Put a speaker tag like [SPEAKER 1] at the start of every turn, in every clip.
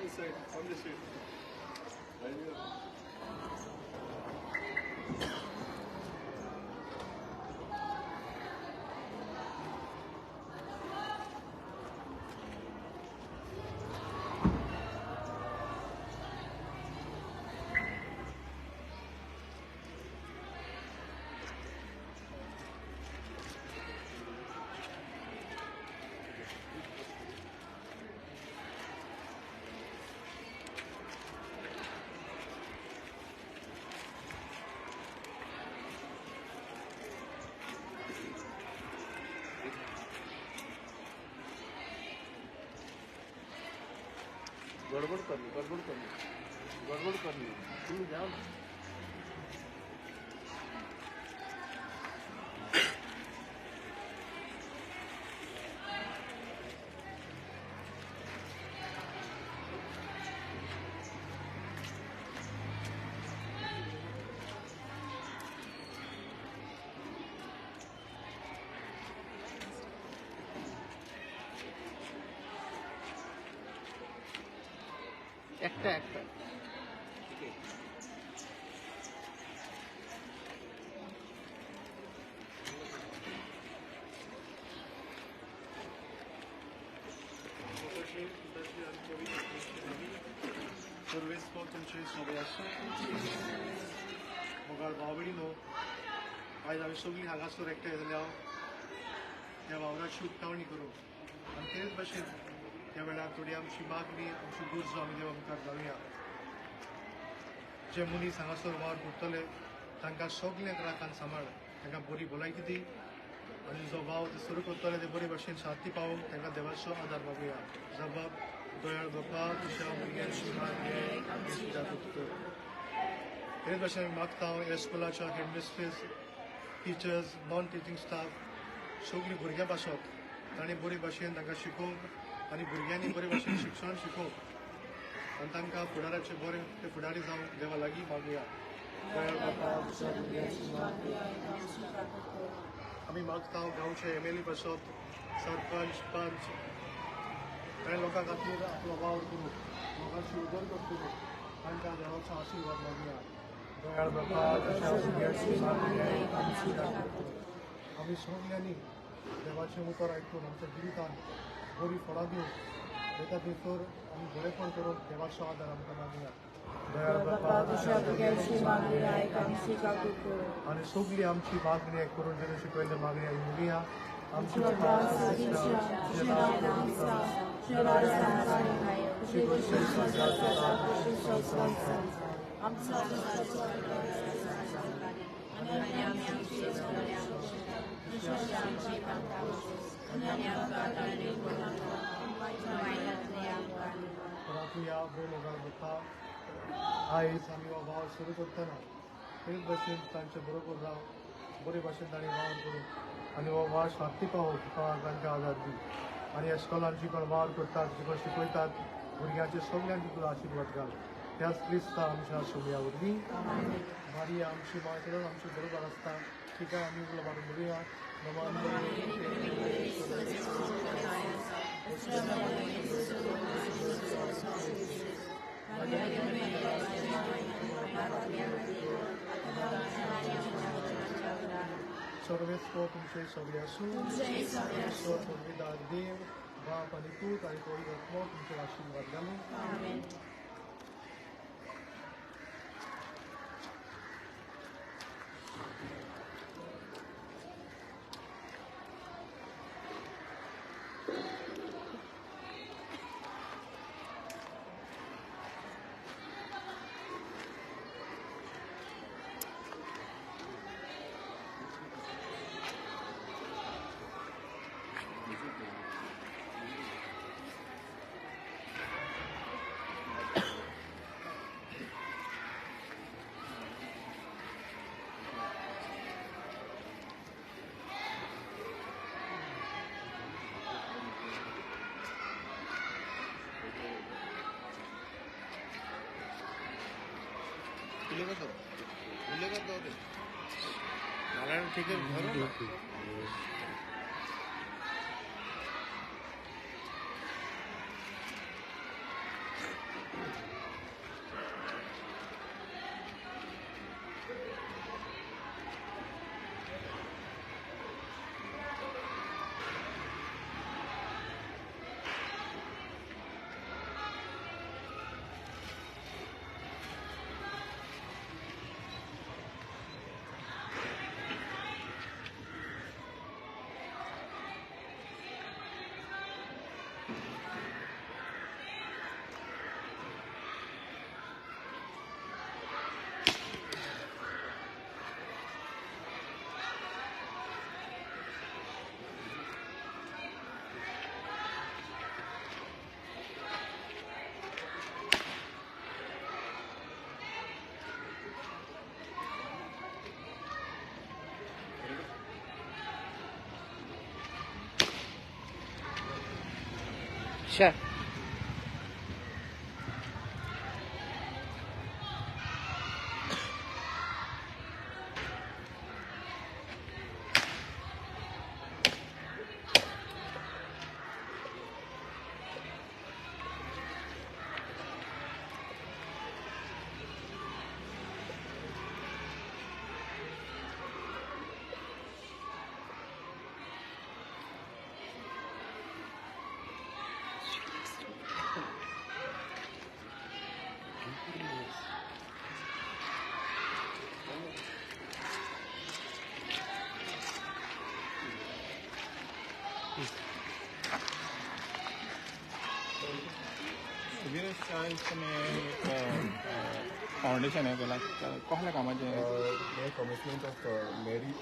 [SPEAKER 1] this side, on this side. Right here. गड़बड़ करनी, गड़बड़ करनी, गड़बड़ करनी, तुम जाओ।
[SPEAKER 2] একটা একটা
[SPEAKER 1] सर्वेस्पो तुमचे सोबे आसूं। मोगाळ भाव भयणीनो, आयज आमी सगळीं हांगासर एकठांय जाल्या ह्या वावराची उक्तावणी करूंक आनी तेच भाशेन त्या वेळार थोडी आमची मागणी, आमची गरजो आमी देवा मुखार घालुया। जे मनीस हांगासर वावर करतले तांकां सगळ्यांक राखान सांबाळ, तांकां बरी भलायकी दी आनी जो वावर ते सुरू करतले ते बरे भाशेन शांती पावोवंक तांकां देवाचो आदार मागुया। जबाब दयाळ बापा, तुज्या भुरग्यांची मागणी आमी। हेच भाशेन आमी मागता ह्या स्कुलाच्या headmistress, teachers, non teaching staff सगळीं भुरग्यां पासत तांणी बरे भाशेन तांकां शिकोवंक आनी भुरग्यांनी बरे भाशेन शिक्षण शिकोवंक आनी तांकां फुडाराचे बरे ते फुडारी जावंक देवा लागीं मागुया। आमी मागता गांवचे एम एल ए पासत, सरपंच, पंच ताणें लोकां खातीर आपलो वावर करूंक, लोकांची उदरगत करूंक तांकां देवाचो आशिर्वाद मागुया। दयाळ बापा, तुज्या भुरग्यांची मागणी आमी सगल्यांनी देवाचें उतर आयकून आमच्या जिवितान बरी फळां दिवंक ताका भितर आमी बरेपण करूंक देवाचो आदार आमकां मागुया। दयाळ बापा, आनी सगळी आमची मागणी करून जेणे शिकयल्ले मागणी आमी म्हणुया। आमची राखुया मोगाळ बापा, आयज आमी हो वावर सुरू करतना तेच भाशेन तांचे बरोबर राव, बरे भाशेन तांणी वावर करूं आनी हो वावर शांती पावोवंक तांकां आदार दी आनी ह्या स्कॉलान जी कोण वावर करतात, जी कोण शिकयतात भुरग्यांचे सगल्यांक तुजो आशिर्वाद घाल। त्याच क्रिस्ता आमच्या सोमया वरवीं। मारिया आमची माय सदांच आमचे बरोबर आसता, तिका आमी उलो मारून म्हणुया। नमान सर्वेस्पो तुमचे सगळे आसूं। ईश्वर देव बाप आनी पूत आनी पवित्र आत्मो तुमचेर आशिर्वाद घालूं।
[SPEAKER 2] ठीक है। अच्छा।
[SPEAKER 3] फाउंडेशन है केला कसल्या कामाचें
[SPEAKER 4] हें commencement of Mary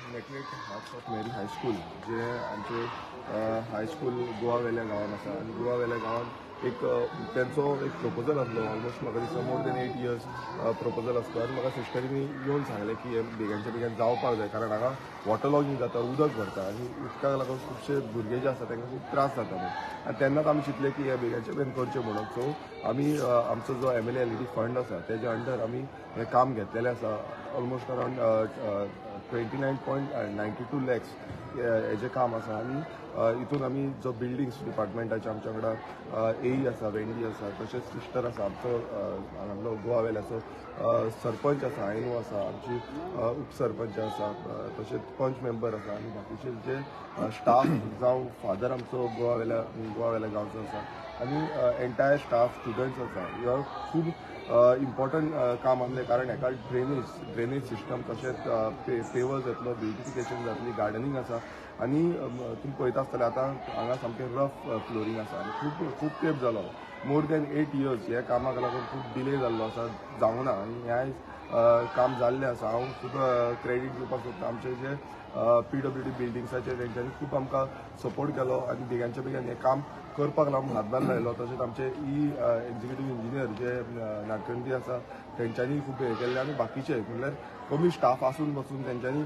[SPEAKER 4] Immaculate Hearts of Mary high school जे आमचे हायस्कूल गोवा वेल्या गांवान आसा आनी गोवा वेल्या गांवान एक तेंचो एक प्रपोजल आसलो. ऑलमोस्ट म्हाका दिसता मोर देन 8 इयर्स प्रपोजल आसलो आनी म्हाका सिस्टरींनी येवन सांगलें की हें बेगानच्या बेगीन जावपाक जाय, कारण हांगा वॉटर लॉगिंग जाता, उदक भरता आनी उदकाक लागून खुबशे भुरगे जे आसा तांकां खूब त्रास जाता म्हणून. आनी तेन्नाच आमी चिंतलें की हे बेगानच्या बेगीन करचें म्हणून. सो आमी आमचो जो MLA LED fund आसा तेज्या अंडर आमी हें काम घेतलेलें आसा. ऑलमोस्ट अरावंड 29.92 लॅक्स हेजें काम आसा आनी हितून आमी जो बिल्डिंग्स डिपार्टमेंटाचे आमच्या वांगडा एई आसा, वेंडी आसा, तशेंच सिस्टर आसा, आमचो हांगासलो गोवा वेल्याचो सरपंच आसा, आयनो आसा, आमची उपसरपंच आसा, तशेंच पंच मेंबर आसा आनी बाकीचे जे स्टाफ जावं फादर आमचो गोवा वेल्या गांवचो आसा आनी एंटायर स्टाफ स्टुडंट्स आसा. ह्या खूब इम्पॉर्टंट काम आसलें, कारण हेका ड्रेनेज सिस्टम तशेंच पेवर्स जातलो, ब्युटिफिकेशन जातली, गार्डनिंग आसा आनी तुमी पळयता आसतले आतां हांगा सामकें रफ फ्लोरींग आसा आनी खूब खूब तेंप जालो, मोर देन 8 इयर्स ह्या कामाक लागून खूब डिले जाल्लो आसा, जावंक ना आनी हें आयज काम जाल्लें आसा. हांव खूब क्रेडीट दिवपाक सोदता आमचे जे PWD बिल्डिंग्साचे, तेंच्यांनी खूब आमकां सपोर्ट केलो आनी बेगानच्या बेगीन हें काम करपाक लागून हातभार लायलो. तशेंच आमचे एक्झिक्युटीव इंजिनियर जे नाटकंडी आसा तेंच्यांनी खूब हें केल्लें आनी बाकीचे म्हणल्यार कमी स्टाफ आसून बसून तेंच्यांनी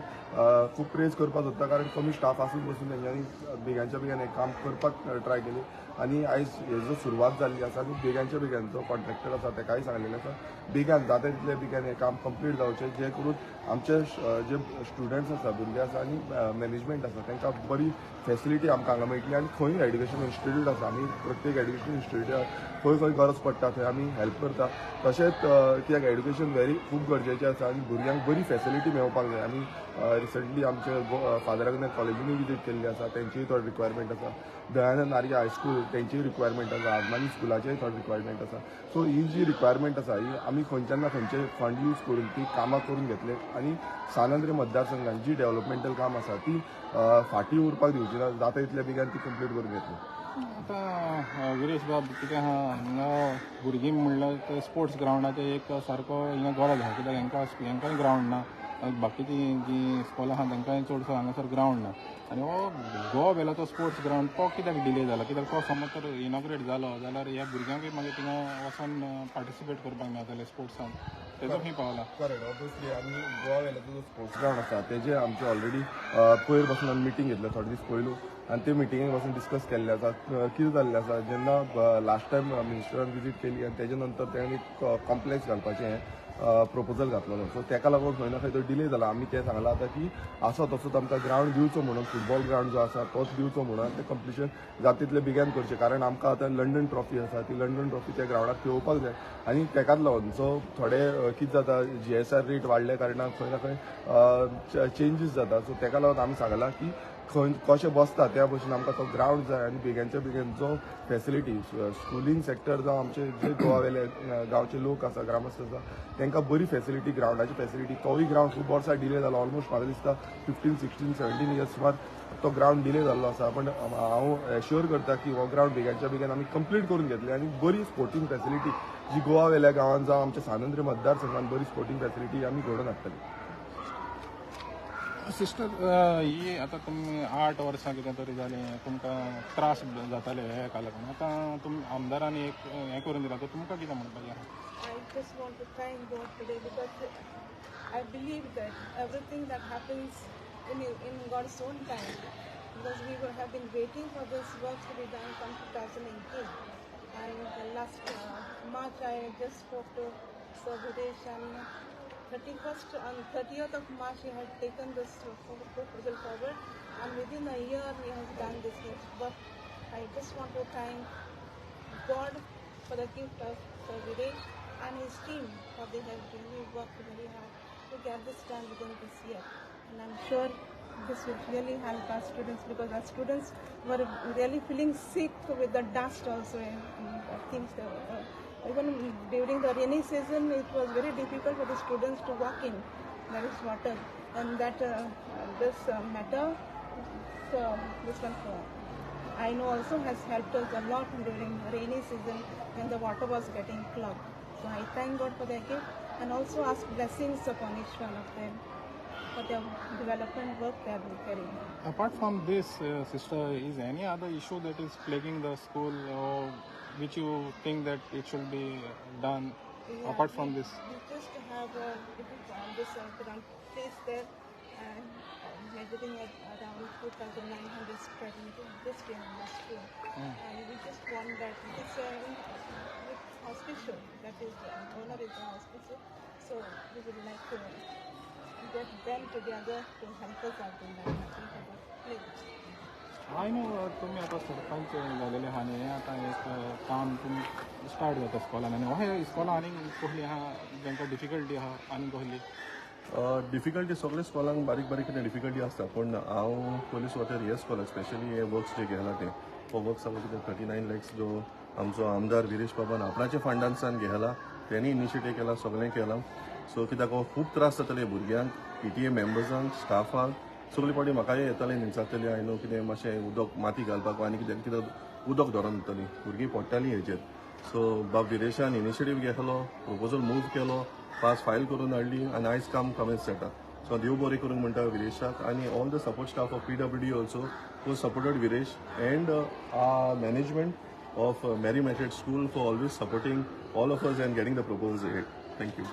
[SPEAKER 4] खूब प्रेज करपाक सोदता, कारण कमी स्टाफ आसून बसून तेंच्यांनी बेगानच्या बेगीन हें काम करपाक ट्राय केली आनी आयज हेजो सुरवात जाल्ली आसा आनी बेगानच्या बेगीन जो कॉन्ट्रॅक्टर आसा तेकाय सांगलेलें आसा बेगान जाता तितले बेगीन हें काम कंप्लीट जावचें, जे करून आमचे जे स्टुडंट्स आसा, भुरगे आसा आनी मॅनेजमेंट आसा तांकां बरी फेसिलिटी आमकां हांगा मेळटली. आनी खंय एड्युकेशन इन्स्टिट्यूट आसा, आमी प्रत्येक एड्युकेशन इन्स्टिट्यूटाक खंय खंय गरज पडटा थंय आमी हेल्प करता. तशेंच कित्याक एड्युकेशन व्हेरी खूब गरजेचें आसा आनी भुरग्यांक बरी फेसिलिटी मेळपाक जाय. आमी रिसंटली आमचे फादर आग्नेल कॉलेजीनूय विजीट केल्ली आसा, तेंचीय थोडी रिक्वायरमेंट आसा, दयानंद आर्य हायस्कूल तेंचीय रिक्वायरमेंट आसा, आदमानी स्कुलाचेय थोडी रिक्वायरमेंट आसा. सो ही जी रिक्वायरमेंट आसा ही आमी खंयच्यान ना खंयचे फंड यूज करून ती कामां करून घेतले आनी सान आंद्रे मतदारसंघान जी डेव्हलपमेंटल काम आसा ती फाटीं उरपाक दिवची ना, जाता तितल्या बेगीन ती कंप्लीट करून घेतली.
[SPEAKER 3] आतां विरेश बाब कितें आहा हांगा भुरगीं म्हणल्यार ते स्पोर्ट्स ग्रावंडाचें एक सारको हिंगा गरज आहा, कित्याक हेंकांय ग्रावंड ना, बाकीचीं जीं स्कॉलां आहा तेंकांय चडसो हांगासर ग्रावंड ना आनी हो गोवा वेल्याचो स्पोर्ट्स ग्रावंड तो कित्याक डिले जाला, कित्याक तो समज तर इनॉग्रेट जालो जाल्यार ह्या भुरग्यांकूय मागीर थिंगा वचोन पार्टिसिपेट करपाक मेळटलें स्पोर्ट्सान, तेजो खंय पावला?
[SPEAKER 4] करेक्ट, ऑब्वियसली आमी गोवा वेल्याचो जो स्पोर्ट्स ग्रावंड आसा तेजे आमचे ऑलरेडी पयर बसून आमी मिटींग घेतले थोडे दीस पयलू आनी ते मिटिंगेक बसून डिस्कस केल्लें आसा. कितें जाल्लें आसा, जेन्ना लास्ट टायम मिनिस्टरान विजीट केली आनी तेजे नंतर तेणी कॉम्प्लेक्स घालपाचें हें प्रपोजल घातलेलो, सो तेका लागून खंय ना खंय तो डिले जाला. आमी तें सांगलां आतां की आसा तसोच आमकां ग्रावंड दिवचो म्हणून, फुटबॉल ग्रावंड जो आसा तोच दिवचो म्हणून तें कंप्लिशन जाता तितलें बेगीन करचें, कारण आमकां आतां लंडन ट्रॉफी आसा, ती लंडन ट्रॉफी त्या ग्रावंडार खेळोवपाक जाय आनी तेकाच लागून सो थोडे कितें जाता GSR rate वाडल्या कारणान खंय ना खंय चेंजीस जाता. सो तेका लागून आमी सांगलां की खंय कशें बसता त्या भशेन आमकां तो ग्रावंड जाय आनी बेगानच्या बेगीन जो फेसिलिटी स्कुलींग सेक्टर जावं आमचे जे गोवा वेले गांवचे लोक आसा, ग्रामस्थ आसा तांकां बरी फेसिलिटी, ग्रावंडाची फेसिलिटी. तोवूय ग्रावंड खूब वर्सां डिले जालो, ऑलमोस्ट म्हाका दिसता 15, 16, 17 इयर्स सुमार तो ग्रावंड डिले जाल्लो आसा. पण हांव एश्योर करता की हो ग्रावंड बेगानच्या बेगीन आमी कंप्लीट करून घेतले आनी बरी स्पोर्टींग फेसिलिटी जी गोवा वेल्या गांवांत जावं आमच्या सान आंद्रे मतदारसंघान बरी स्पोर्टींग फेसिलिटी आमी घडोवन हाडटले.
[SPEAKER 3] सिस्टर, ही आतां तुमी 8 वर्सां कितें तरी जालीं तुमकां त्रास जाताले हेका लागून, आतां तुमी आमदारान एक हें करून दिलां, तर तुमकां कितें म्हणपाचें आहा?
[SPEAKER 5] I just want to thank God today because I believe that everything that happens in God's own time, because we have been waiting for this work to be done from 2018. And last March I just spoke to Sir Viresh, and 31st on 30th of March he had taken this proposal forward, and within a year he has done this work. I just want to thank God for the gift of Sir Viresh and his team, for they have really worked very hard to get this done within this year. And I'm sure this will really help our students, because our students were really feeling sick with the dust also and things. Even during the rainy season, it was very difficult for the students to walk in. There is water, and that this matter, so this one I know also has helped us a lot during rainy season when the water was getting clogged. So I thank God for their gift and also ask blessings upon each one of them for their development work they have been carrying.
[SPEAKER 3] Apart from this, sister, is any other issue that is plaguing the school or which you think that it should be done?
[SPEAKER 5] Yeah,
[SPEAKER 3] apart from this?
[SPEAKER 5] We just have a little this ground place there, and measuring at around 2,900 square meters this year and last year. And we just want that this with hospital, that is the owner is the hospital, so we would like to get them together to help us out in that matter for the place.
[SPEAKER 3] I know तुमी आतां सरपंच जालेले आहा न्ही, हें आतां एक काम तुमी स्टार्ट जाता इस्कॉलान, आनी अशें इस्कॉलान आनीक कसली आहा जांकां डिफिकल्टी आहा आनी कसली?
[SPEAKER 4] डिफिकल्टी सगळे स्कॉलांक बारीक बारीक कितें डिफिकल्टी आसता, पूण हांव पयलीं सुवातेर हे स्कॉलाक स्पेशली हे वर्क्स जे घेतला ते हो वर्क्स आमकां कितें 39 लॅक्स जो आमचो आमदार विरेश बाबान आपणाच्या फंडांसान घेतला, तेणी इनिशिएटीव केला, सगळें केलां. सो कित्याक हो खूब त्रास जाताले भुरग्यांक, PTA मेंबर्सांक, स्टाफांक, सगळी फावटी म्हाकाय येताले विचारताले I know कितें मातशें उदक माती घालपाक आनी कितें कितें उदक धरून दितालीं, भुरगीं पडटालीं हेजेर. सो बाब विरेशान इनिशिएटीव घेतलो, प्रपोजल मूव केलो, पास फायल करून हाडली आनी आयज काम कमेन्स जाता. सो देव बरें करूंक म्हणटा विरेशाक आनी all the support staff of PWD also who supported Viresh and management of Mary Immaculate School for always supporting all of us and getting the proposals ahead. Thank you.